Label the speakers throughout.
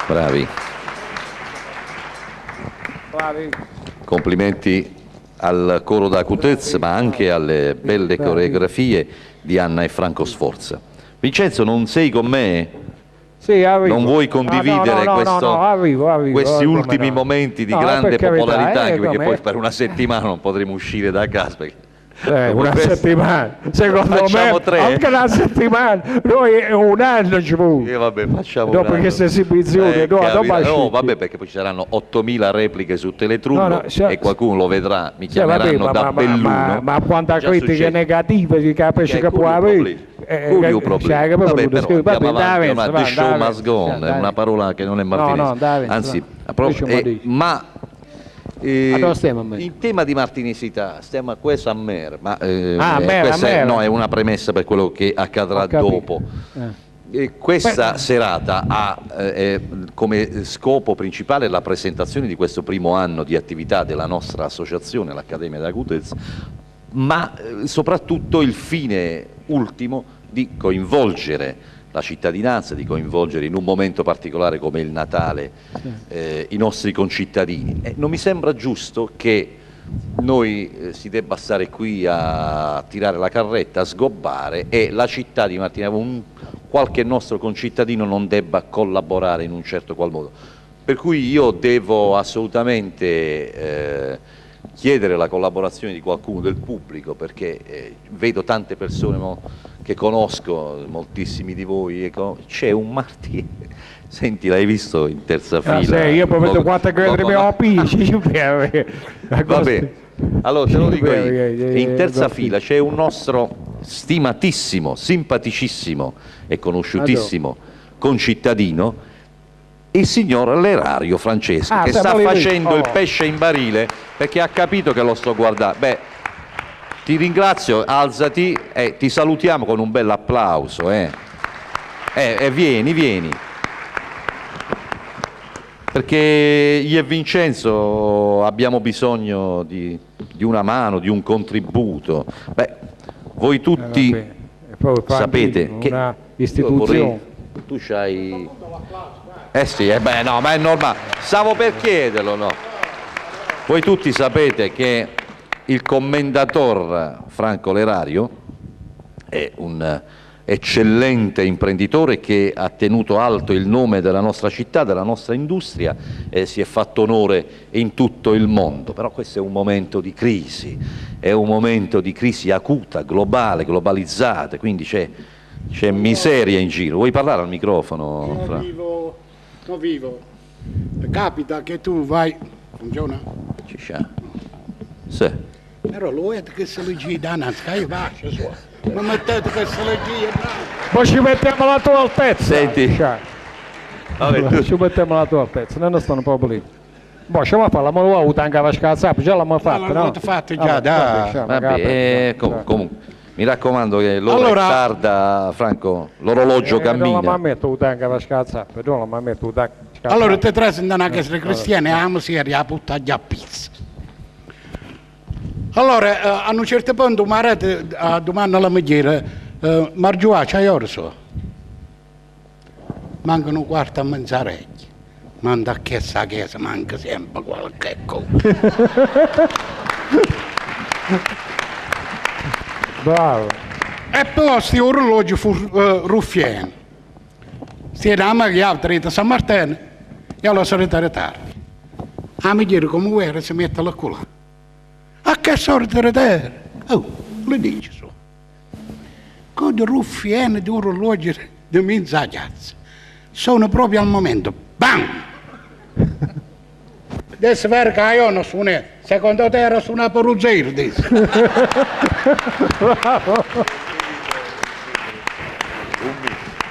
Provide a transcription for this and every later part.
Speaker 1: Bravi.
Speaker 2: Bravi.
Speaker 1: Complimenti al coro da Cutez, ma anche alle belle coreografie di Anna e Franco Sforza. Vincenzo, non sei con me?
Speaker 2: Sì, arrivo.
Speaker 1: Non vuoi condividere
Speaker 2: Ah, no, no, no,
Speaker 1: questo-
Speaker 2: no, no, arrivo, arrivo,
Speaker 1: questi
Speaker 2: come
Speaker 1: ultimi
Speaker 2: no.
Speaker 1: momenti di
Speaker 2: No,
Speaker 1: grande
Speaker 2: per carità,
Speaker 1: popolarità, anche perché
Speaker 2: come-
Speaker 1: poi per una settimana non potremo uscire da casa. Perché dopo
Speaker 2: Una
Speaker 1: questo-
Speaker 2: settimana, secondo
Speaker 1: Facciamo
Speaker 2: me,
Speaker 1: tre.
Speaker 2: anche una settimana, noi è un anno ci vuole.
Speaker 1: Vabbè, facciamo
Speaker 2: Dopo
Speaker 1: un anno.
Speaker 2: questa esibizione, no, dopo
Speaker 1: capito.
Speaker 2: asciutti.
Speaker 1: No, vabbè, perché poi ci saranno 8.000 repliche su Teletrullo
Speaker 2: No, no, se-
Speaker 1: e qualcuno lo vedrà, mi
Speaker 2: Sì, vabbè,
Speaker 1: chiameranno
Speaker 2: ma,
Speaker 1: da
Speaker 2: ma,
Speaker 1: Belluno.
Speaker 2: ma, ma quanta
Speaker 1: Già
Speaker 2: critica
Speaker 1: successo.
Speaker 2: negativa si capisce che può
Speaker 1: curio
Speaker 2: avere.
Speaker 1: problema. Curio problema.
Speaker 2: cioè, che poi
Speaker 1: Vabbè,
Speaker 2: voluto
Speaker 1: però
Speaker 2: scrivere, vabbè,
Speaker 1: andiamo avanti,
Speaker 2: dai,
Speaker 1: ormai,
Speaker 2: va,
Speaker 1: the show
Speaker 2: dai,
Speaker 1: must go on,
Speaker 2: dai.
Speaker 1: è una parola che non è
Speaker 2: No,
Speaker 1: martinese.
Speaker 2: no, dai,
Speaker 1: Anzi,
Speaker 2: va.
Speaker 1: proprio-
Speaker 2: Dici, ma dici.
Speaker 1: ma
Speaker 3: Allora stiamo a me.
Speaker 1: in tema di martinesità, stiamo a questo a mer, ma
Speaker 2: Ah, a mer, a
Speaker 1: questa è,
Speaker 2: mer.
Speaker 1: no, è una premessa per quello che accadrà
Speaker 2: Ho capito.
Speaker 1: dopo. E questa serata ha come scopo principale la presentazione di questo primo anno di attività della nostra associazione, l'Accademia della Cutez, ma soprattutto il fine ultimo di coinvolgere la cittadinanza, di coinvolgere in un momento particolare come il Natale i nostri concittadini. E non mi sembra giusto che noi si debba stare qui a tirare la carretta, a sgobbare e la città di Martina, qualche nostro concittadino non debba collaborare in un certo qual modo. Per cui io devo assolutamente chiedere la collaborazione di qualcuno del pubblico, perché vedo tante persone che conosco, moltissimi di voi, c'è un Martì, senti, l'hai visto in terza
Speaker 2: Ah,
Speaker 1: fila?
Speaker 2: sì, io poi vedo quattro gradi
Speaker 1: Lo-
Speaker 2: mi ho pisci,
Speaker 1: Vabbè, allora te lo dico io, in terza
Speaker 2: eh,
Speaker 1: fila c'è un nostro stimatissimo, simpaticissimo e conosciutissimo concittadino, il signor Lerario Francesco,
Speaker 2: Ah,
Speaker 1: che
Speaker 2: se
Speaker 1: sta
Speaker 2: volevi-
Speaker 1: facendo il
Speaker 2: oh.
Speaker 1: pesce in barile perché ha capito che lo sto guardando. Beh, ti ringrazio, alzati e ti salutiamo con un bel applauso. Vieni, vieni. Perché io e Vincenzo abbiamo bisogno di una mano, di un contributo. Beh, voi tutti
Speaker 2: Vabbè. E poi fa
Speaker 1: sapete
Speaker 2: anche
Speaker 1: che
Speaker 2: una
Speaker 1: io
Speaker 2: istituzione.
Speaker 1: vorrei, tu c'hai... Eh sì, beh, no, ma è normale. Stavo per chiederlo, no? Voi tutti sapete che il commendator Franco Lerario è un eccellente imprenditore che ha tenuto alto il nome della nostra città, della nostra industria e si è fatto onore in tutto il mondo. Però questo è un momento di crisi, è un momento di crisi acuta, globale, globalizzata, quindi c'è miseria in giro. Vuoi parlare al microfono,
Speaker 4: Io
Speaker 1: Fra?
Speaker 4: vivo, no, vivo. Capita che tu vai... Funziona?
Speaker 1: Ci sta. Sì.
Speaker 4: Però lo è che se leggi da Nazca, io faccio su. Ma mettete che se leggi, bravo.
Speaker 2: Poi ci mettiamo alla tua altezza.
Speaker 1: Senti.
Speaker 2: Cioè,
Speaker 1: Vabbè, tu-
Speaker 2: Ci mettiamo alla tua altezza, non stanno proprio lì. Boh, ce la fa, l'abbiamo avuta anche la scazzata, già l'abbiamo fatta, no?
Speaker 4: l'avete fatta già,
Speaker 2: Vabbè,
Speaker 4: dai.
Speaker 2: vabbè, cioè,
Speaker 1: Vabbè,
Speaker 2: magari-
Speaker 1: comunque, mi raccomando che l'ora
Speaker 4: Allora-
Speaker 1: è tarda, Franco, l'orologio cammina.
Speaker 2: Non la metto anche la scazzata, non la metto anche la scazzata.
Speaker 4: Allora te trasi in una chiesa cristiana e amo si era butta già pizza. Allora, a un certo punto marito domanda alla moglie, Margiuà, c'hai ora so? Mancano un quarto a mezz'orecchia. Manda a chiesa a chiesa, manca sempre qualche cosa.
Speaker 2: Bravo.
Speaker 4: E poi sti orologi fu ruffiani. Si era a di San Martino e allora sono ritardato. A mi dire come era si mette la culla. A che sorta di ritardo? Oh, le dice su. Con ruffiani di orologi di mezza piazza. Sono proprio al momento. Bam! Adesso vero che io non sono, secondo te era su una peruzzera, disse.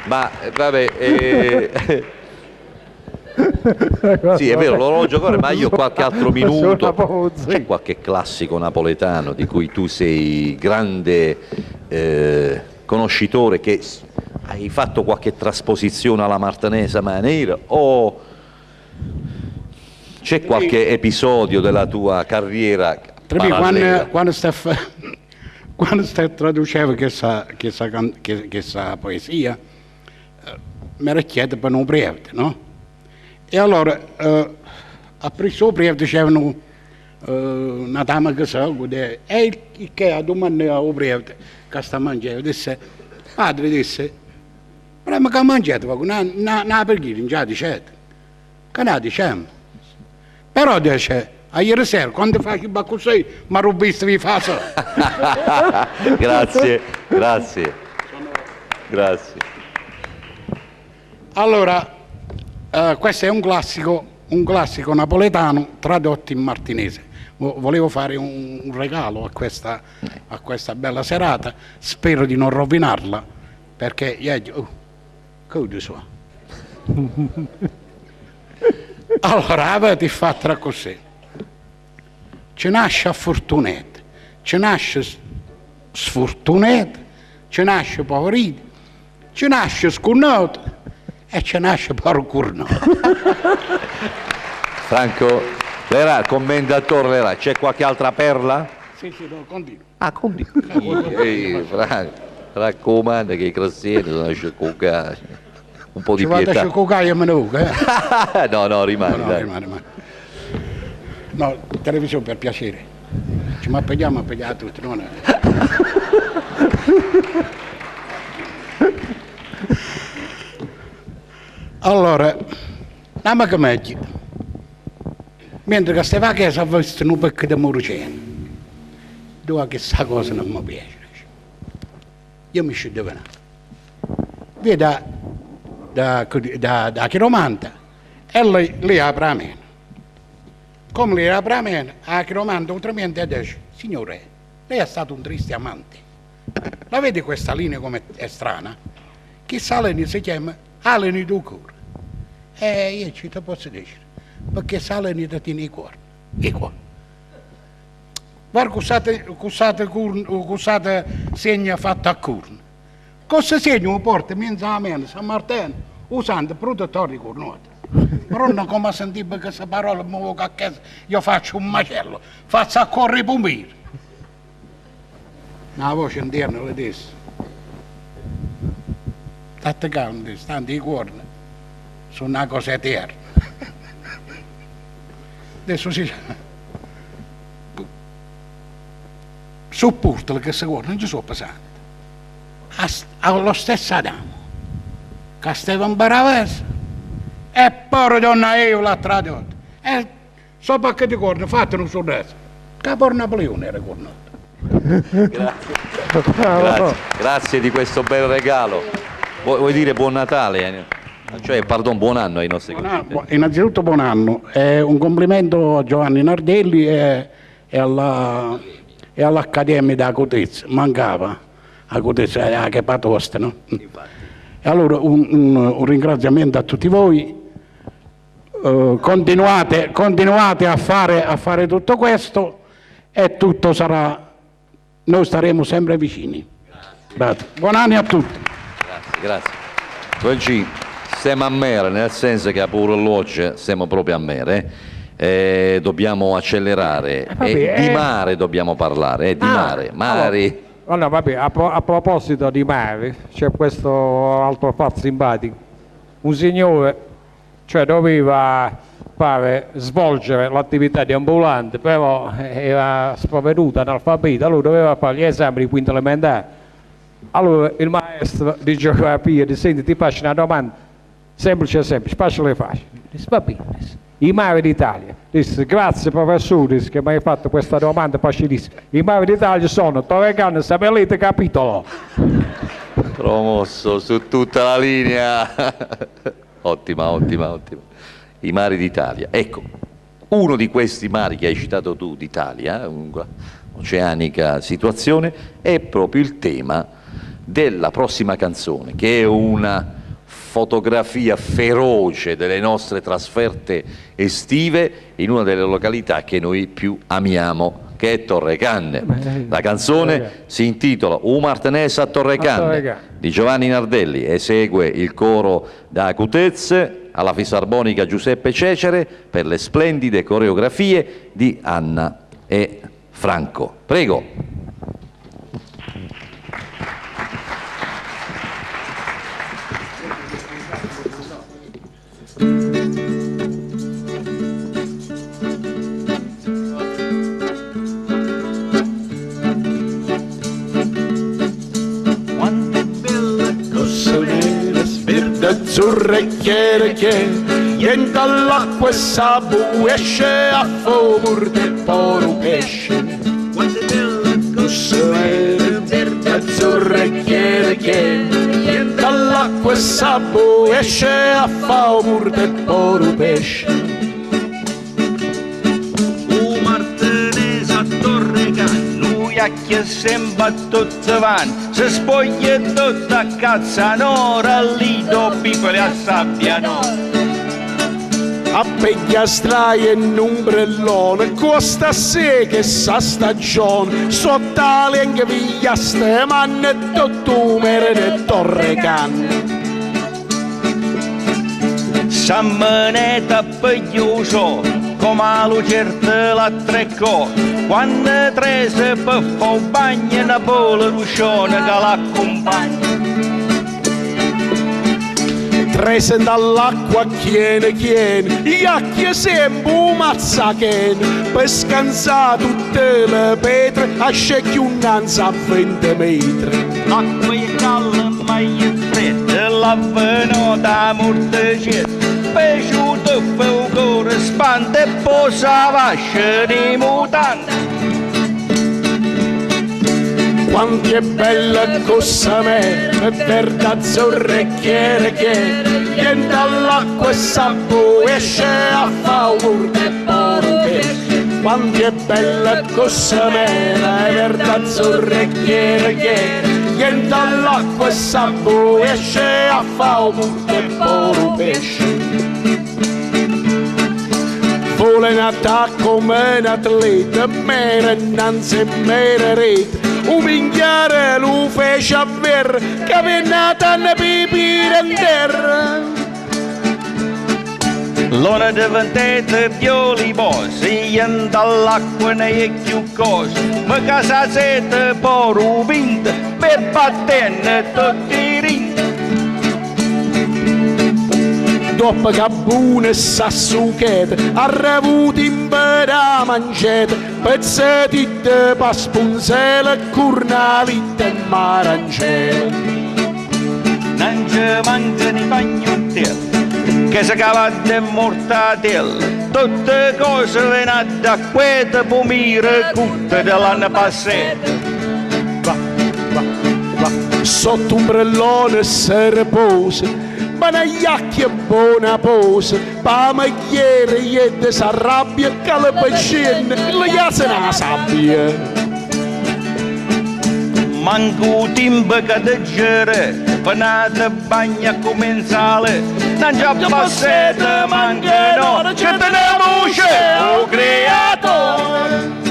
Speaker 1: Ma vabbè, sì, è vero, l'orologio corre, ma io qualche altro minuto. C'è qualche classico napoletano di cui tu sei grande conoscitore, che hai fatto qualche trasposizione alla martanese maniera, o c'è qualche episodio della tua carriera parallela?
Speaker 4: Quando Steph traduceva questa poesia, Mi richiede per un prete, no? E allora appresso il prete c'erano una dama che segue e il che a domandò al prete che sta mangiando, disse, padre disse, ma che mangiate? Una preghiera, già dicete, che ne diciamo? Però dice, a ieri sera, quando fai il così, mi rubisti vi fa solo.
Speaker 1: Grazie, grazie, grazie.
Speaker 4: Allora, questo è un classico napoletano tradotto in martinese. Volevo fare un regalo a questa bella serata, spero di non rovinarla, perché io... Oh, so. Allora, avete fatto così. Ci nasce a fortunetto, ci nasce sfortunetto, ci nasce poverito, ci nasce sconnoto e ci nasce porcurno.
Speaker 1: Franco Lerà, commendatore Lerà, c'è qualche altra perla?
Speaker 4: Sì, sì, no, continuo.
Speaker 1: Ah, continua. Ehi, Franco, raccomando che i cristiani sono cucati. Un po' di pietà.
Speaker 4: Ci vado a e me ne voglio, eh?
Speaker 1: No, no, rimani.
Speaker 4: No, no, rimane, rimane. No, televisione per piacere. Ci ma appelliamo a pigliare tutti, non è. Allora, andiamo che meglio. Mentre che stava a chiesa ho visto un pecco di muricene. Dove questa cosa non mi piace. Io mi ci devo andare. Veda da chiromante e lei li apre a me. Come li apre a me, a chiromante ultimamente dice, signore, lei è stato un triste amante. La vede questa linea come è strana? Chissà lei si chiama Aleni du cuore. E io ci te posso dire, perché Saleni ti tiene i cuore. I cuore. Guarda cos'ate segna fatta a curno. Cosa segno porta mezzo a me, San Martino, usando protettore di cornuto. Però non come sentire questa parola, muovo a casa, io faccio un macello, faccio a correre i pompieri. Una voce interna le disse, state calmi, stanno i corni, sono una cosa eterna. Adesso si sopportano che queste corna non ci sono pesanti. Allo stesso Adamo, che stava in Baravese, e poi donna io l'ha tradotto. E sopra che di corna, fate un sorriso. Capo Napoleone era cornato.
Speaker 1: Grazie. Grazie. Grazie di questo bel regalo. Vuoi dire buon Natale? Cioè, pardon, buon anno ai nostri
Speaker 4: concittadini. Innanzitutto buon anno. Un complimento a Giovanni Nardelli e all'Accademia da Cotezza. Mancava a Cotezza, che patosta, no? E allora un ringraziamento a tutti voi. Continuate a fare tutto questo e tutto sarà, noi staremo sempre vicini. Grazie. Buon anno a tutti.
Speaker 1: Grazie, grazie. Oggi siamo a mere, nel senso che a pure l'oggi siamo proprio a mere. Dobbiamo accelerare. Vabbè, di mare dobbiamo parlare, di mare. Mari.
Speaker 2: Allora, vabbè, a proposito di mare, c'è questo altro fatto simpatico. Un signore, cioè, doveva svolgere l'attività di ambulante, però era sprovveduto, analfabeta, allora doveva fare gli esami di quinta elementare. Allora il maestro di geografia disse: senti, ti faccio una domanda semplice semplice, facile facile. Disse: va bene. I mari d'Italia. Disse: grazie professore, disse, che mi hai fatto questa domanda facilissima. I mari d'Italia sono Torre Sabellete, capitolo.
Speaker 1: Promosso su tutta la linea. Ottima, ottima, ottima. I mari d'Italia. Ecco, uno di questi mari che hai citato tu d'Italia, oceanica situazione, è proprio il tema della prossima canzone, che è una fotografia feroce delle nostre trasferte estive in una delle località che noi più amiamo, che è Torre Canne. La canzone si intitola Un Martinese a Torre Canne di Giovanni Nardelli, esegue il coro da Acutezze alla fisarmonica Giuseppe Cecere per le splendide coreografie di Anna e Franco. Prego.
Speaker 5: azzurra e chiara chiara, dentro all'acqua e sabu esce a fuoco e poro pesce. Azzurra e chiara chiara, dall'acqua e sabu esce a fuoco e poro pesce.
Speaker 6: O Martinese a Torre Can, lui a chi sembra tutto van, si spoglia tutta a cazzanora, lì dopo piccoli a sabbia no.
Speaker 5: A pegliastra e un ombrellone, costa sé che sa stagione, sotto la lingua via ste manne tutto mere de Torre Can.
Speaker 6: Sammeneta pegliuso, come a lucerta la trecco, quando tre se per fa un bagno, una bolla ruscione che l'accompagna.
Speaker 5: Trese dall'acqua chiene chiene, gli occhi sempre un mazzacchene, per scansare tutte le pietre, a scecchi un'anza a 20 metri.
Speaker 6: L'acqua è calda ma è fredda, la venuta morte c'è, pesciuto fa un cuore spande e posa vascia di mutande.
Speaker 5: Quanto è bella cosa me, è verde azzurra e chiara chiara, niente all'acqua e sappo esce a favore e poro pesce. Quanto è bella cosa me, è verde azzurra e chiara chiara, niente all'acqua e sappo esce a favore e poro pesce. Vola in attacco come un atleta, mera innanzi e mera rete, un minchiare lo fece a ver, che venne a tanne pipire in terra.
Speaker 6: L'ora diventata più bosi, e dall'acqua ne è più cosa, ma casa sete poro vinta, per batterne tutti i rinti.
Speaker 5: Dopo che buone sassuchete, arrevuti in bella mancete, pezzetti di paspunzele, curnalitte e marangele.
Speaker 6: Non ci mancano i pagnottelli, che si cava di mortadella, tutte cose venate da quete pomire cutte dell'anno passato.
Speaker 5: Va, va, va. Sotto ombrellone si riposa, ma negli occhi è buona posa, pa magliere e si arrabbia, che le pecine le jase la sabbia.
Speaker 6: Manco timbo che te gere, penate bagna come sale, non già passate manca no, ci teniamo o creatore.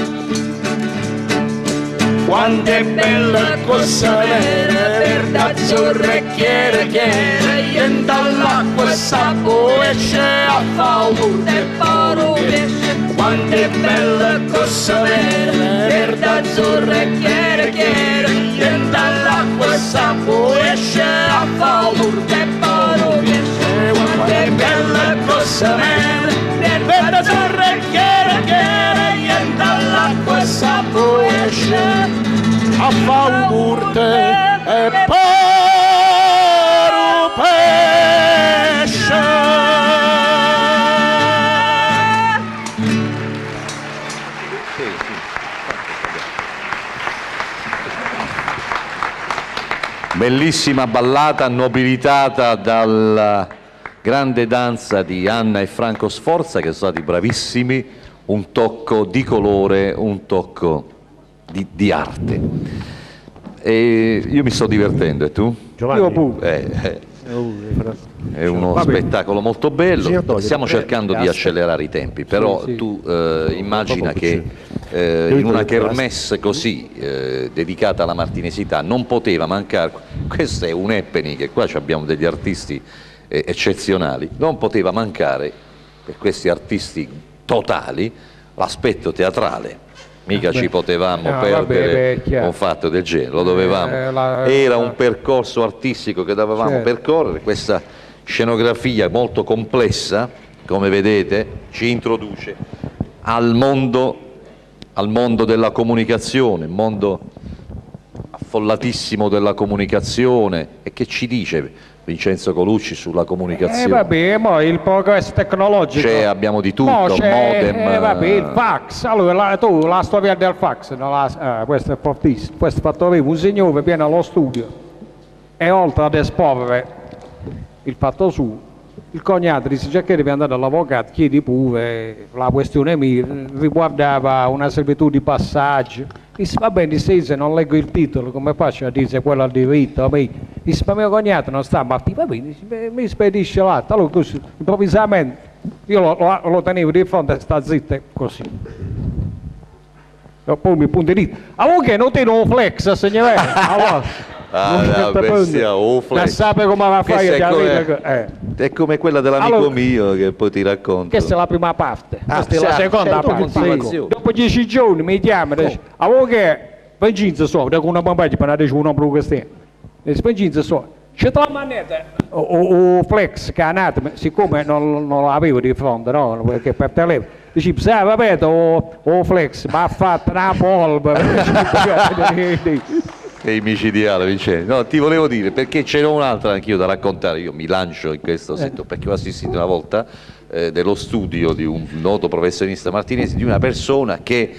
Speaker 5: Quanto è bella cosa vera, verde azzurra e chiara chiara, e dall'acqua e sappo esce a favore e poro pesce. Quanto è bella cosa vera, verde azzurra e chiara chiara, e dall'acqua e sappo esce a favore e poro pesce. Quanto è bella cosa vera, verde azzurra e chiara chiara, e dall'acqua e sappo esce a favore e poro pesce.
Speaker 1: Sì, sì. Bellissima ballata nobilitata dalla grande danza di Anna e Franco Sforza, che sono stati bravissimi, un tocco di colore, un tocco di arte. E io mi sto divertendo, e tu?
Speaker 7: Giovanni.
Speaker 2: Io pure.
Speaker 1: È uno spettacolo molto bello. Stiamo cercando di accelerare i tempi, però
Speaker 2: Sì, sì.
Speaker 1: tu immagina che in una kermesse così dedicata alla martinesità non poteva mancare, questo è un happening, e qua abbiamo degli artisti eccezionali, non poteva mancare per questi artisti totali l'aspetto teatrale. Mica ci potevamo
Speaker 2: No, vabbè,
Speaker 1: perdere
Speaker 2: beh, è chiaro.
Speaker 1: un fatto del genere, lo dovevamo. Era un percorso artistico che dovevamo
Speaker 2: Certo.
Speaker 1: percorrere, questa scenografia molto complessa, come vedete, ci introduce al mondo della comunicazione, mondo Affollatissimo della comunicazione. E che ci dice Vincenzo Colucci sulla comunicazione?
Speaker 2: Vabbè, mo il progresso tecnologico.
Speaker 1: C'è, abbiamo di tutto,
Speaker 2: Mo c'è,
Speaker 1: modem.
Speaker 2: Vabbè, il fax. Allora, tu la storia del fax, no, questo è fortissimo. Questo è fatto vivo. Un signore viene allo studio e oltre ad esporre il fatto suo, il cognato disse: già che devi andare dall'avvocato, chiedi pure, la questione mia riguardava una servitù di passaggio. Disse: va bene, disse, se non leggo il titolo, come faccio a dire quello al diritto? A me? Disse: ma mio cognato non sta a Martì, va bene, dice, beh, mi spedisce l'atto. Allora così, improvvisamente, io lo tenevo di fronte, sta zitto, così. E poi mi punta il dito. Ah, ok, non ti un flex, signore. Allora,
Speaker 1: Ah,
Speaker 2: non
Speaker 1: no,
Speaker 2: c'è
Speaker 1: bestia,
Speaker 2: punto.
Speaker 1: oh, flex.
Speaker 2: Ma sapere come va a fare
Speaker 1: Questa è
Speaker 2: già
Speaker 1: come
Speaker 2: vita che.
Speaker 1: È come quella dell'amico
Speaker 2: Allora,
Speaker 1: mio che poi ti racconto.
Speaker 2: Questa è la prima parte,
Speaker 1: Ah,
Speaker 2: questa è la
Speaker 1: sì,
Speaker 2: seconda
Speaker 1: c'è
Speaker 2: parte.
Speaker 1: continuazione.
Speaker 2: Sì. Dopo 10 giorni mi chiama e dice: ah, ok, Vincenzo so, da una bambina per andare su un nome che Dice: Vincenzo so, c'è la manetta o flex che è nato, ma siccome non l'avevo di fronte, no? Perché per telefono. Dice: sa, vabbè, o flex, ma ha fatto una polvere.
Speaker 1: È micidiale, Vincenzo. No, ti volevo dire, perché ce n'ho un'altra anch'io da raccontare. Io mi lancio in questo settore, perché ho assistito una volta dello studio di un noto professionista martinese, di una persona che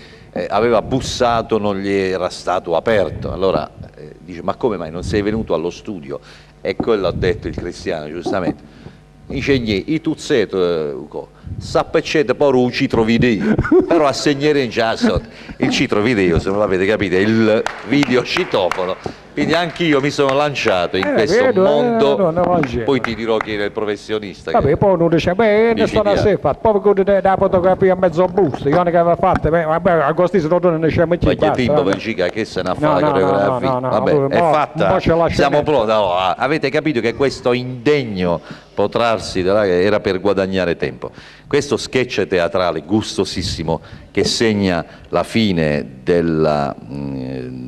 Speaker 1: aveva bussato, non gli era stato aperto. Allora dice: ma come mai non sei venuto allo studio? E quello ha detto il cristiano, giustamente. Dice: niente, i tuzzeto Ugo, sappeccete poi un citro video, però assegnere in già sotto. Il citro video, se non l'avete capito, è il video citofono. Quindi anch'io mi sono lanciato in questo
Speaker 2: Vedo,
Speaker 1: mondo.
Speaker 2: no, no, oggi.
Speaker 1: Poi ti dirò chi era il professionista.
Speaker 2: Vabbè,
Speaker 1: che
Speaker 2: poi uno dice: beh, ne sto
Speaker 1: Micidiale.
Speaker 2: a sé fatto. Poi con la fotografia a mezzo busto, io ne avevo fatte, beh, vabbè, Agostino non ne c'è mai
Speaker 1: Ma che
Speaker 2: basta,
Speaker 1: tipo,
Speaker 2: vabbè.
Speaker 1: Belgica, che se ne ha
Speaker 2: No,
Speaker 1: fatto la
Speaker 2: no, no,
Speaker 1: coreografia?
Speaker 2: no, no,
Speaker 1: Vabbè,
Speaker 2: allora,
Speaker 1: è fatta.
Speaker 2: mo ce la
Speaker 1: Siamo
Speaker 2: scena.
Speaker 1: pronti. Allora, avete capito che questo indegno potrarsi della, era per guadagnare tempo. Questo sketch teatrale gustosissimo che segna la fine del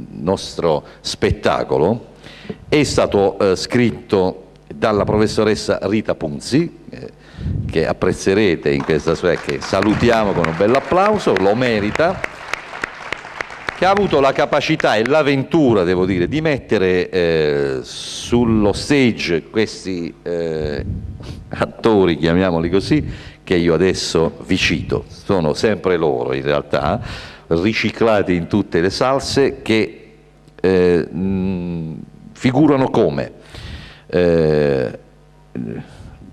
Speaker 1: nostro spettacolo è stato scritto dalla professoressa Rita Punzi, che apprezzerete in questa sua, che salutiamo con un bel applauso, lo merita, che ha avuto la capacità e l'avventura, devo dire, di mettere sullo stage questi attori, chiamiamoli così, che io adesso vi cito. Sono sempre loro, in realtà, riciclati in tutte le salse, che figurano come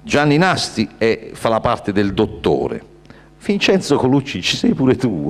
Speaker 1: Gianni Nasti e fa la parte del dottore. Vincenzo Colucci, ci sei pure tu.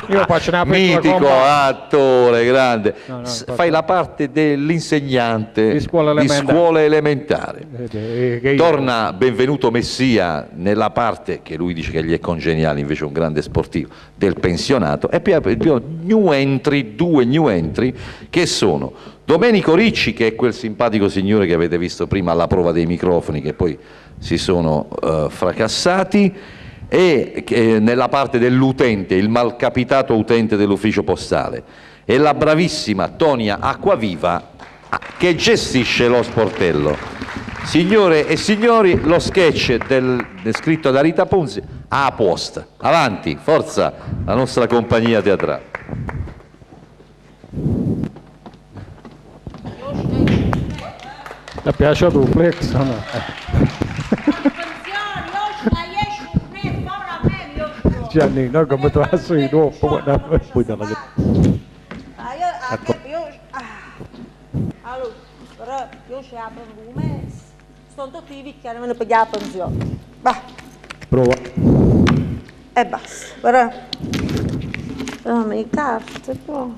Speaker 2: Io faccio una piccola
Speaker 1: Mitico
Speaker 2: comba.
Speaker 1: attore, grande.
Speaker 2: No, no, faccio
Speaker 1: Fai la parte dell'insegnante
Speaker 2: Di scuola
Speaker 1: di
Speaker 2: elementare.
Speaker 1: scuola elementare.
Speaker 2: Che io
Speaker 1: Torna Benvenuto Messia nella parte che lui dice che gli è congeniale, invece un grande sportivo, del pensionato. E poi abbiamo new entry, due new entry, che sono Domenico Ricci, che è quel simpatico signore che avete visto prima alla prova dei microfoni, che poi si sono fracassati, e che nella parte dell'utente, il malcapitato utente dell'ufficio postale, e la bravissima Tonia Acquaviva, che gestisce lo sportello. Signore e signori, lo sketch scritto da Rita Punzi a posta. Avanti, forza, la nostra compagnia teatrale.
Speaker 2: Ti piace tu, Flex, o no? Gianni, no, come te la sei dopo, guarda, poi te la
Speaker 7: Ah, io, ah, io, ah. Allora, però io ci apro un mese. Sono tutti i vecchi, almeno per la pensione. Va.
Speaker 2: Prova.
Speaker 7: E basta. Però, però le carte, però.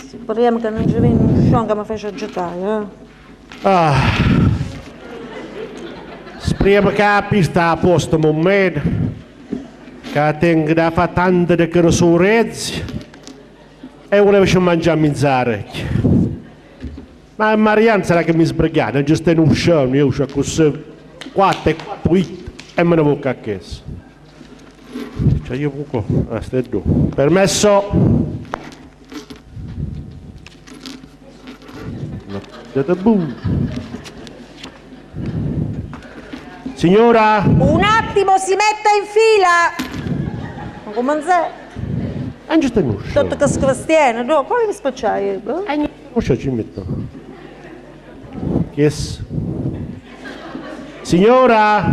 Speaker 7: Speriamo che non ci viene un scion che mi faccia giocare.
Speaker 8: Ah. Speriamo che la pista a posto, momento. Che tengo da fare tante di quelle sorezze e volevo ci mangiare mezz'ora. Ma Marianne sarà che mi sbrigava, non ci sta in un scion, io c'ho così 4 e 4 e me ne vado a casa. Cioè io poco, ah, stai due. Permesso? Signora?
Speaker 7: Un attimo, si metta in fila! Ma come sei?
Speaker 8: Non ci stai uscendo.
Speaker 7: Tutto che scristiano, no? Come mi spacciai?
Speaker 8: Non c'è, ci metto. Yes. Signora!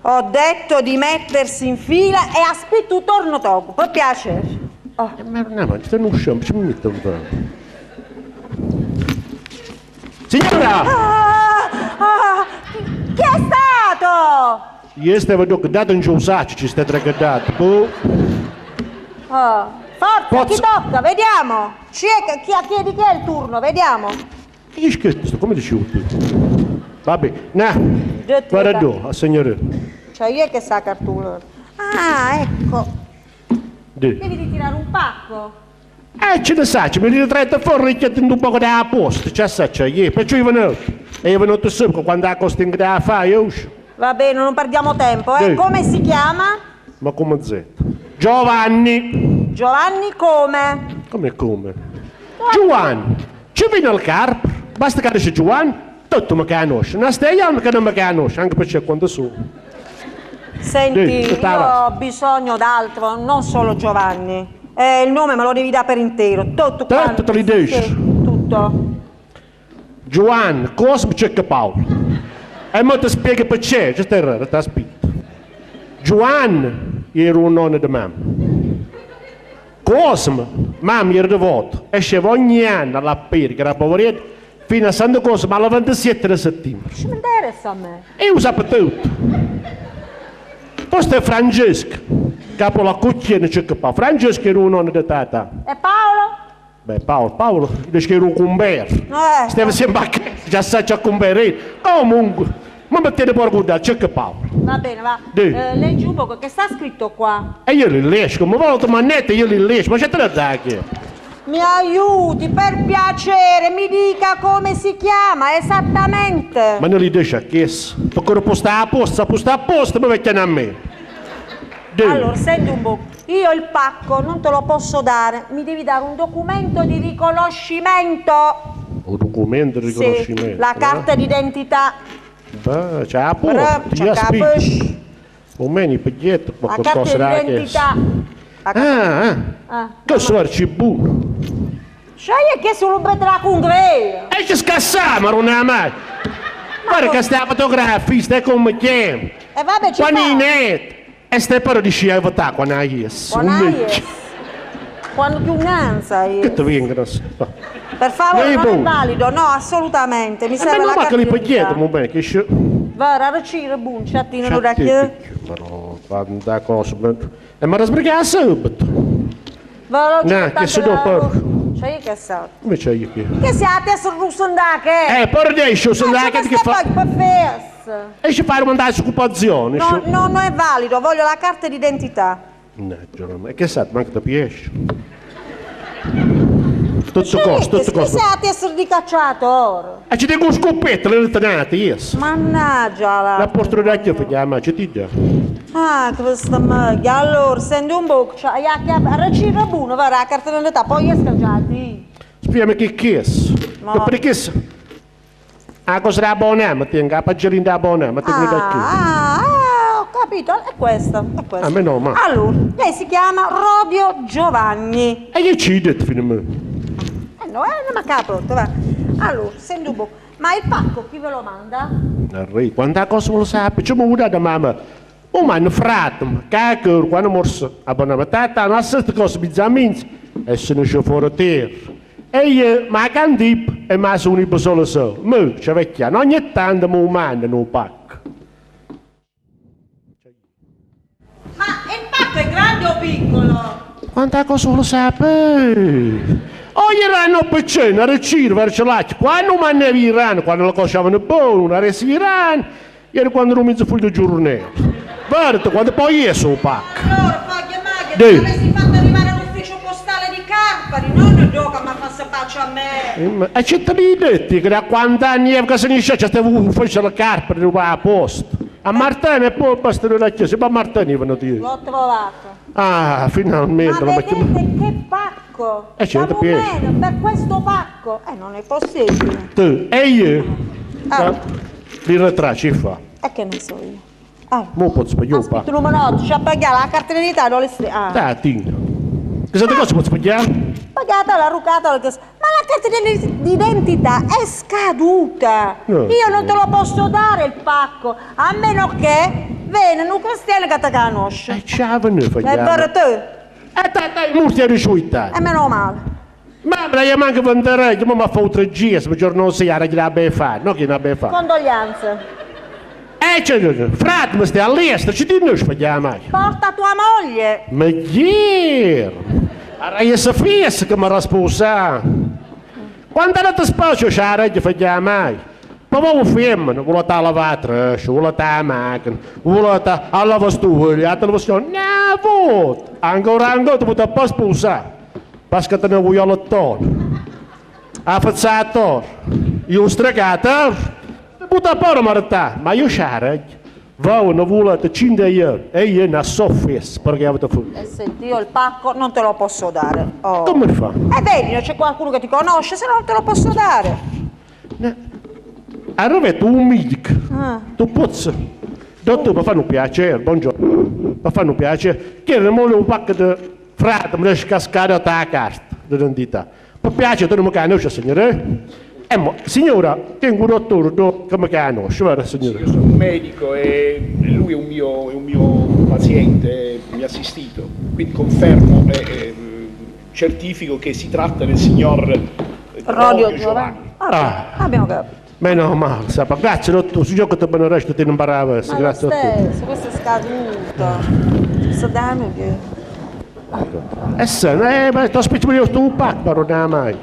Speaker 7: Ho detto di mettersi in fila e aspetto un torno dopo, per piacere. Oh.
Speaker 8: Ma no, ma non usciamo, ci metto un po'. Signora!
Speaker 7: Ah, ah, chi è stato?
Speaker 8: Io stavo dato un giusaccio, ci stai traghettato. Boh.
Speaker 7: Oh, forza,
Speaker 8: Pozzo.
Speaker 7: chi tocca? Vediamo. Chi è, chi, chi, di chi è il turno? Vediamo.
Speaker 8: Che scherzo, come dicevo tu? Vabbè, no. Guarda tu, a signore.
Speaker 7: Cioè io che sa cartula. Ah, ecco.
Speaker 8: Di.
Speaker 7: Devi ritirare un pacco.
Speaker 8: Ce ne sa, mi ritratto fuori che un po' da posto, c'è sa, c'è io, perciò io venuto. E io venuto subito quando la costa in grado a fare, io uscio.
Speaker 7: Va bene, non perdiamo tempo, eh.
Speaker 8: Sì.
Speaker 7: Come si chiama?
Speaker 8: Ma come zitto? Giovanni.
Speaker 7: Giovanni come?
Speaker 8: Come come? Giovanni, ci viene al carp, basta che dice Giovanni, tutto mi conosce. Non stai che non mi conosce, anche perché quando sono.
Speaker 7: Senti,
Speaker 8: Sì,
Speaker 7: io ho bisogno d'altro, non solo Giovanni. Il nome me lo devi dare per intero. Tutto
Speaker 8: Tutto te li dici?
Speaker 7: Sì, tutto.
Speaker 8: Giovanni, Cosmo, Cecca Paolo. E mo ti spiego perché, c'è terra, ti aspetto. Giovanni era un nonno di mamma. Cosmo, mamma era devoto, esceva ogni anno alla pera, che era poveretto, fino a Santo Cosmo, alla 27 di settembre.
Speaker 7: Ci interessa a me.
Speaker 8: E io sapevo tutto. Questo è Francesco, capo la cucina Cecca Paolo. Francesco era un nonno di tata.
Speaker 7: E Paolo?
Speaker 8: Beh, Paolo, dice che era un comber. Stava sempre a casa, già sa c'è comber. Comunque, ma mettete pure guardare, Cecca Paolo.
Speaker 7: Va bene, va. Leggi un poco, che sta scritto qua?
Speaker 8: E io li leggo, mi volto manetta, io li leggo, ma c'è te da che?
Speaker 7: Mi aiuti, per piacere, mi dica come si chiama esattamente.
Speaker 8: Ma non li dice a che? Perché non può stare a posto, può stare a posto, mi vecchiano a me. Dì.
Speaker 7: Allora, senti un po', io il pacco non te lo posso dare, mi devi dare un documento di riconoscimento.
Speaker 8: Un documento di riconoscimento?
Speaker 7: Sì, la carta d'identità.
Speaker 8: Beh, c'è la porta,
Speaker 7: C'è la porta.
Speaker 8: O meno il biglietto,
Speaker 7: La carta d'identità.
Speaker 8: Ah, questo è il cibo.
Speaker 7: Cioè, che sono un bel congresso.
Speaker 8: E ci scassamo, non è mai. Guarda che sta fotografista è come chiama.
Speaker 7: E vabbè, ci
Speaker 8: fa. E stai però di scia a votare quando hai
Speaker 7: Quando più nanza io.
Speaker 8: Che ti vengono?
Speaker 7: Per favore, non è valido, no, assolutamente. Mi serve la carta.
Speaker 8: Ma che li chiedo, mo bene, che
Speaker 7: Va, raracire, bun, chattino, l'orecchio.
Speaker 8: Però, quando cosa. E mi rasbrigare subito.
Speaker 7: Va,
Speaker 8: No, che se dopo.
Speaker 7: Cioè, che sa?
Speaker 8: Come c'è io qui?
Speaker 7: Che siate sul russo andache?
Speaker 8: Poi riesci, su andache che fa.
Speaker 7: Per
Speaker 8: E ci fai mandare occupazione.
Speaker 7: No, no, non è valido, voglio la carta d'identità.
Speaker 8: No, e che sa, manca ti piace. Tutto costo, tutto costo.
Speaker 7: Che siate essere ricacciato ora?
Speaker 8: E ci tengo un scoppetto, le ritornate, yes.
Speaker 7: Mannaggia la.
Speaker 8: La porto da chi chiama, ci ti dà.
Speaker 7: Ah, questa maglia. Allora, senti un po', cioè, a recire buono, va la carta d'identità, poi è scangiati.
Speaker 8: Spiegami che che è.
Speaker 7: No.
Speaker 8: Perché la cosa da buona, ma tengo la pagina da buona, ma tengo da qui.
Speaker 7: Ah, ho capito, è questa, è questa.
Speaker 8: A me no, ma.
Speaker 7: Allora, lei si chiama Rodio Giovanni.
Speaker 8: E io ci detto fino a me.
Speaker 7: No, non mi capo, va. Allora, senti un po', ma il pacco chi ve lo manda?
Speaker 8: Arri, quanta cosa lo sa, c'è una da mamma. Oh, ma un frate, cacchio, quando morse, abbonava tata, non sa cosa bizzamins, e se ne c'è fuori terra. E io, ma candip, e ma sono un solo solo. Ma, c'è vecchia, ogni tanto mi mandano un pacco.
Speaker 7: Ma il pacco è grande o piccolo?
Speaker 8: Quanta cosa lo sa, Ogni anno piccino, reciro, verso l'acqua. Quando mannevi in quando lo cosciavano buono, una resiran, era quando non mi fu il giornale. Guarda, quando poi è sul pacco.
Speaker 7: Allora, fa chiamare che ti avessi fatto arrivare all'ufficio postale di Carpari, non gioca, ma fa sapaccio a me.
Speaker 8: E c'è te li detti che da quando anni è che se ne c'è, stavo facendo la Carpari, non va a posto. A Martini e poi basta la chiesa, ma Martini vanno a dire.
Speaker 7: L'ho trovato.
Speaker 8: Ah, finalmente.
Speaker 7: Ma vedete che pacco?
Speaker 8: E c'è
Speaker 7: meno, per questo pacco. Non è possibile.
Speaker 8: Tu, e io?
Speaker 7: Ah.
Speaker 8: Li ritracci fa.
Speaker 7: E che ne so io. Ah.
Speaker 8: Mo posso sbagliare un
Speaker 7: Aspetta un minuto, ci ha pagato la carta d'identità, non le ah.
Speaker 8: Dai, Tina. Cosa ti cosa posso sbagliare?
Speaker 7: Pagare pigliata la rucata, ma la carta d'identità è scaduta.
Speaker 8: No.
Speaker 7: Io non te lo posso dare il pacco, a meno che viene un cristiano che ti conosce.
Speaker 8: E ciao, noi
Speaker 7: E
Speaker 8: facciamo.
Speaker 7: per te,
Speaker 8: E tata, morti è riuscita.
Speaker 7: e meno male.
Speaker 8: Ma me la manca vendere, ma mi fa tre giri, ma giorno non si era che la fa, no che la fa.
Speaker 7: Condoglianze.
Speaker 8: E c'è, frate, ma stai all'estero, ci ti non sbagliamo mai.
Speaker 7: Porta tua moglie.
Speaker 8: Ma ieri, era io fissa che mi risposa. Quando era spazio c'era che facciamo mai. Ma voi femmina, volete la lavatrice, volete la macchina, volete la lavastoviglie, la televisione, no, volete. Ancora, ancora, ti potete pas sposare. Perché te ne voglio l'ottone. Ha fatto io stregato, butta pure marità, ma io c'era. Voi non volete 5 euro e io non so fes perché avete fatto.
Speaker 7: E senti, io il pacco non te lo posso dare. Oh.
Speaker 8: Come fa?
Speaker 7: E vedi, c'è qualcuno che ti conosce, se no non te lo posso dare.
Speaker 8: Arrivato un medico,
Speaker 7: Ah.
Speaker 8: tu pozzo. Dottore, mi fanno piacere, buongiorno. Mi fanno piacere. Che non un pacco di frate, mi riesce a cascare la carta d'identità. Mi piace, tu non mi conosci, signore? Mo, signora, tengo un dottore do- che mi conosce, vero signora?
Speaker 9: Io sono un medico e lui è un mio paziente, mi ha assistito, quindi confermo e certifico che si tratta del signor
Speaker 7: Rodio
Speaker 9: Rodio
Speaker 7: Giovanni.
Speaker 9: Giovanni.
Speaker 7: Ah, abbiamo capito.
Speaker 8: Meno male, sappa. Grazie, dottore, signor che ti benedetto, ti non imparava.
Speaker 7: Ma lo
Speaker 8: Grazie, dottore.
Speaker 7: stesso, questo è scaduto. Sto dando che...
Speaker 8: E se, ma ti aspetto io sto un pacco, ma non è mai.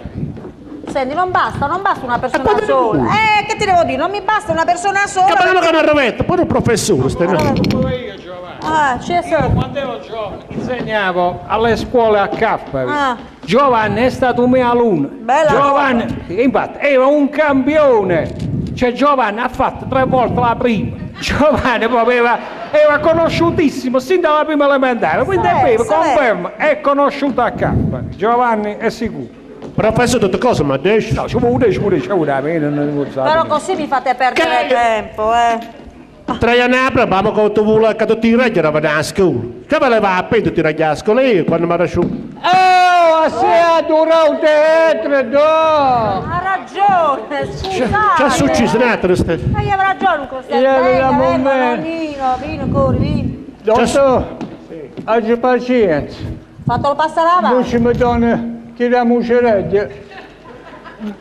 Speaker 7: Senti, non basta, non basta una persona
Speaker 8: quando
Speaker 7: sola.
Speaker 8: ne
Speaker 7: Che ti devo dire? Non mi basta una persona sola.
Speaker 8: Che parliamo
Speaker 7: perché-
Speaker 8: che non arrovetto, poi un professore, stai no.
Speaker 2: Pure io, Giovanni.
Speaker 7: Ah, c'è
Speaker 2: Io
Speaker 7: stato.
Speaker 2: quando ero giovane insegnavo alle scuole a Caffari.
Speaker 7: Ah.
Speaker 2: Giovanni è stato un mio alunno.
Speaker 7: Bella
Speaker 2: Giovanni, infatti, era un campione. Cioè Giovanni ha fatto 3 volte la prima. Giovanni proprio era conosciutissimo sin dalla prima elementare. Quindi è vero, confermo, è conosciuto a Caffari. Giovanni è sicuro.
Speaker 8: Professore, tutte cose, ma adesso.
Speaker 2: No, ci vuole, ci vuole, ci vuole, non lo so.
Speaker 7: Però così mi fate perdere
Speaker 8: Che-
Speaker 7: tempo, eh.
Speaker 8: Tre anni prima, ma tu vuoi che tu ti reggi, era a scuola. Che voleva appena ti reggi a scuola io quando mi ero su.
Speaker 5: Oh, se ha durato dietro, do!
Speaker 7: Ha ragione, scusate.
Speaker 8: C'è successo un altro stesso.
Speaker 7: Ma io avevo ragione con questo.
Speaker 5: Io
Speaker 7: Venga,
Speaker 5: avevo
Speaker 7: venga,
Speaker 5: un me.
Speaker 7: nonnino, vieni, corri, vieni.
Speaker 5: Dottore, oggi pazienza.
Speaker 7: Fatelo passare
Speaker 5: Non
Speaker 7: avanti.
Speaker 5: ci mettono, tiriamo un cereggio.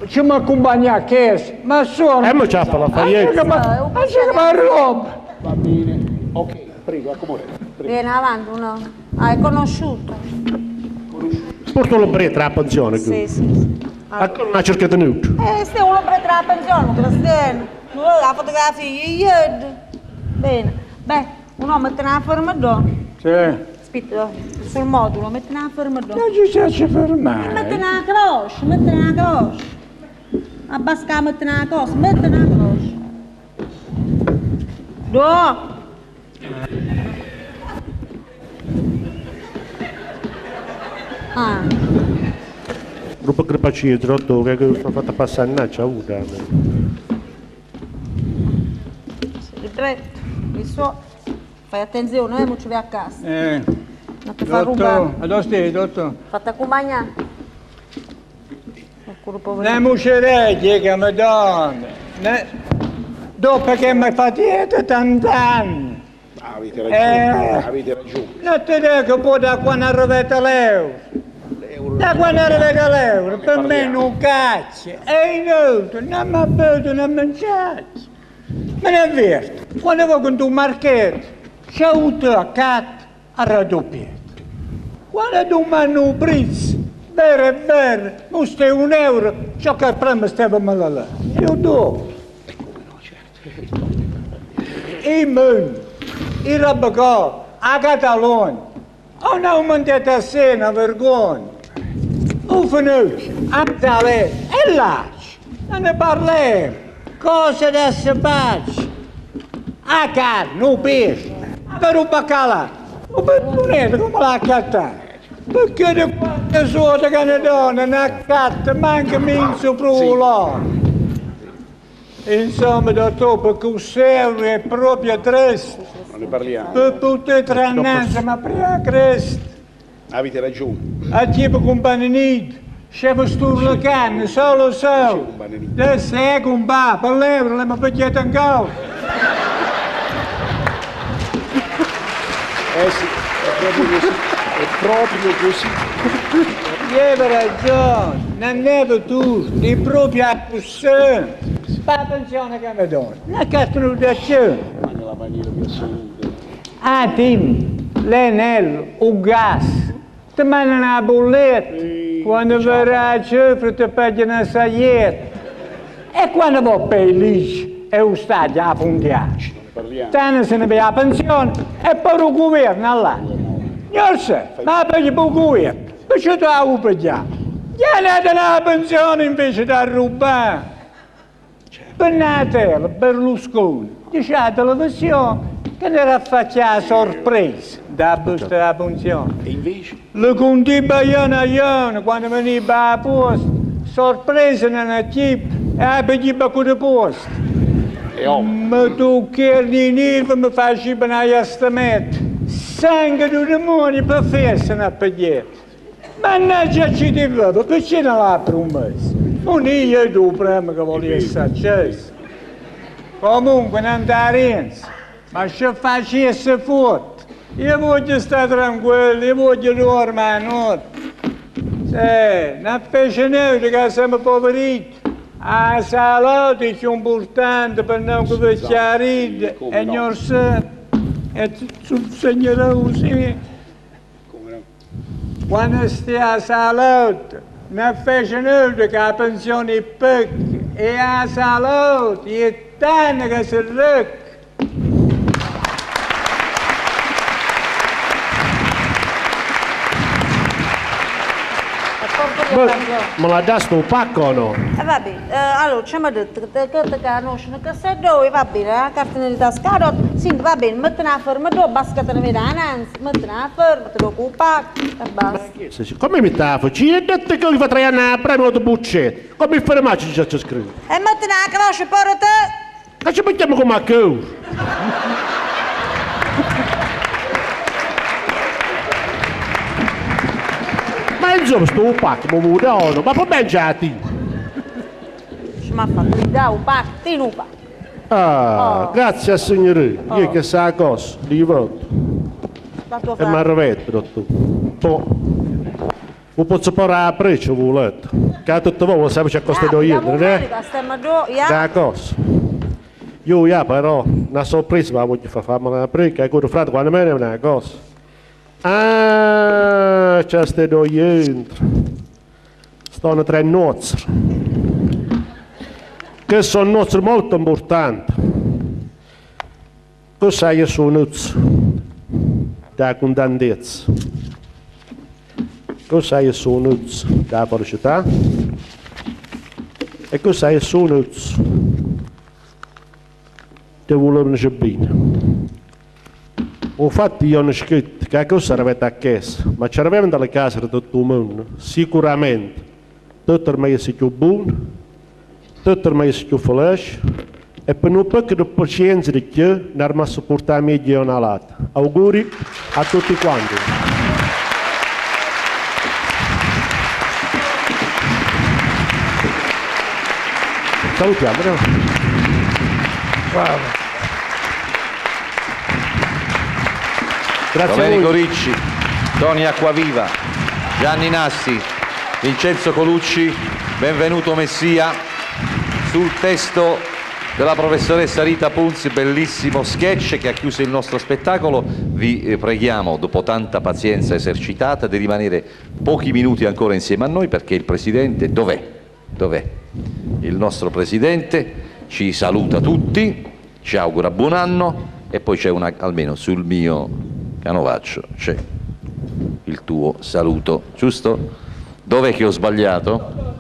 Speaker 5: Ci mi accompagna a chiesa, ma sono...
Speaker 8: E mo c'ha la fa io.
Speaker 5: Ma che ma roba!
Speaker 9: Va bene, ok, prego, accomodate. Prego.
Speaker 7: Vieni avanti, uno. Ah, è conosciuto.
Speaker 8: Porto l'ombretta alla pensione.
Speaker 7: Sì, sì, sì.
Speaker 8: Ancora non ha cercato nulla.
Speaker 7: Ste uno per la pensione, Cristiano. Non la fotografia, io. Bene. Beh, un uomo mette una ferma do.
Speaker 5: Sì.
Speaker 7: Aspetta, sul modulo, mette una ferma do.
Speaker 5: Non ci si fermare.
Speaker 7: Mette una croce, mette una croce. Abbasca, mette una cosa, mette una croce. Do. Ah.
Speaker 8: Gruppo Crepacino, dottore, che ho fatto passare una c'ha avuto.
Speaker 7: Libretto, il suo. Fai attenzione, mo ci vai a casa. Non ti fa
Speaker 5: Dottore,
Speaker 7: rubare.
Speaker 5: dove stai, dottore?
Speaker 7: Fate accompagnare. Quello
Speaker 5: Ne
Speaker 7: poverino.
Speaker 5: mucereggi che mi danno. Ne... Dopo che mi fate tanti anni.
Speaker 9: Avete ragione, avete ragione.
Speaker 5: Non ti dico poi da quando è arrivato l'euro. Da quando è arrivato l'euro, per me non cazzo. È inutile, non mi bevuto, non mangiato. Me ne avverto, quando vado con un marchetto, c'è avuto a cat a raddoppiato. Quando tu mando un prezzo, vero è vero, non stai un euro, ciò che prima stava male là. Io do.
Speaker 9: E come no, certo.
Speaker 5: I mun, i rabacò, a Catalogna. Ho aumentato a sé una vergogna. Un finuccio, a tale, e là, non ne parliamo. Cosa da si faccia? A carne, un pesce, per un baccalà, un pezzo come l'ha accattato? Perché di quante soldi che ne danno, ne accatta, manca minzo prulone. Insomma, dottore, perché un servo è proprio triste.
Speaker 9: Non ne parliamo.
Speaker 5: Per poter trannanza, ma prima Cristo.
Speaker 9: Avete ragione.
Speaker 5: A tipo con paninito,
Speaker 10: C'è sturlacando, solo solo. Adesso è compà, per l'euro, l'abbiamo pagato ancora.
Speaker 9: Eh sì, è proprio così. È proprio così.
Speaker 10: Aveva ragione, non è tu, di proprio così. La pensione che mi do, la carta di
Speaker 9: Ma nella maniera più assoluta.
Speaker 10: Ah, Tim, l'enel, il gas, ti mandano una bolletta, quando verrà a cifra ti paghi una saglietta. E quando va per lì, è un stadio a puntiare. Tanto se ne va la pensione e poi il governo là. Non so, ma per il governo, perché tu la pagare? Gli date la pensione invece da rubare. Per Natale, Berlusconi, dice alla televisione che ne era fatta la sorpresa da busta della pensione.
Speaker 9: E invece?
Speaker 10: Le conti iona iona, quando veniva a posto, sorpresa non è chip, e veniva con il posto. Ma tu che di mi facci una stametta. Sangue di demonio per festa una paglietta. Mannaggia ci ti vedo, perché non l'ha promesso? Non io tu prima che volevo essere acceso. Comunque non da Renzi, ma se facesse forte, io voglio stare tranquillo, io voglio dormire a notte. Sì, non fece niente che siamo poveriti. La salute è più importante per non vecchiare e non sa, e sul signore così. Quando stia a salute, non fece niente che la pensione è piccola e la salute è tanto che si ricca.
Speaker 8: Ma la dà sto pacco o no?
Speaker 7: Va bene, allora ci abbiamo detto che te conoscono che se dove va bene, la carta di tasca, sì, va bene, metti una ferma, tu basta che te ne veda innanzi, metti una ferma, te lo pacco e basta.
Speaker 8: Sì, sì. Come mi sta Ci hai detto che gli fa 3 anni a premio di buccetto. Come fermarci già c'è scritto?
Speaker 7: E metti una croce, porta te!
Speaker 8: Che ci mettiamo come a cura? Ma insomma, sto pacco, mi vuole, ma poi mangiati.
Speaker 7: Ci mi ha fatto dare un pacco, tieni un pacco.
Speaker 8: Ah,
Speaker 7: Oh.
Speaker 8: grazie al signore.
Speaker 7: Oh.
Speaker 8: Io che sa cosa, li voto.
Speaker 7: La tua
Speaker 8: E mi
Speaker 7: frase.
Speaker 8: arrivato, tu. Poi, vi posso portare a prezzo, volete. Che tutte voi sapete che costa
Speaker 7: Ah,
Speaker 8: io,
Speaker 7: abbiamo
Speaker 8: non è?
Speaker 7: un'unica, stiamo giù, ya.
Speaker 8: Da cosa? Io, ya, però, una sorpresa, ma voglio far fare una prega, e quello frate, quando me ne è una cosa. Ah, c'è ste due dentro. Stanno tre nozze. Che sono nozze molto importanti. Cosa io sono nozze? Da contentezza. Cosa io sono nozze? Da felicità. E cosa io sono nozze? Te volevo bene. Ho fatto io una scritta che cosa avete a casa, ma c'eravamo dalle case di tutto il mondo, sicuramente. Tutto il meglio più buono, tutto il meglio più felice, e per un po' di pazienza di più, ne abbiamo sopportato meglio una l'altra. Auguri a tutti quanti. Salutiamo. No?
Speaker 2: Bravo.
Speaker 8: Grazie a
Speaker 1: Domenico
Speaker 8: voi.
Speaker 1: Ricci, Tony Acquaviva, Gianni Nassi, Vincenzo Colucci, benvenuto Messia. Sul testo della professoressa Rita Punzi, bellissimo sketch che ha chiuso il nostro spettacolo. Vi preghiamo, dopo tanta pazienza esercitata, di rimanere pochi minuti ancora insieme a noi perché il presidente dov'è? Dov'è? Il nostro presidente ci saluta tutti, ci augura buon anno e poi c'è una, almeno sul mio canovaccio c'è il tuo saluto, giusto? Dov'è che ho sbagliato?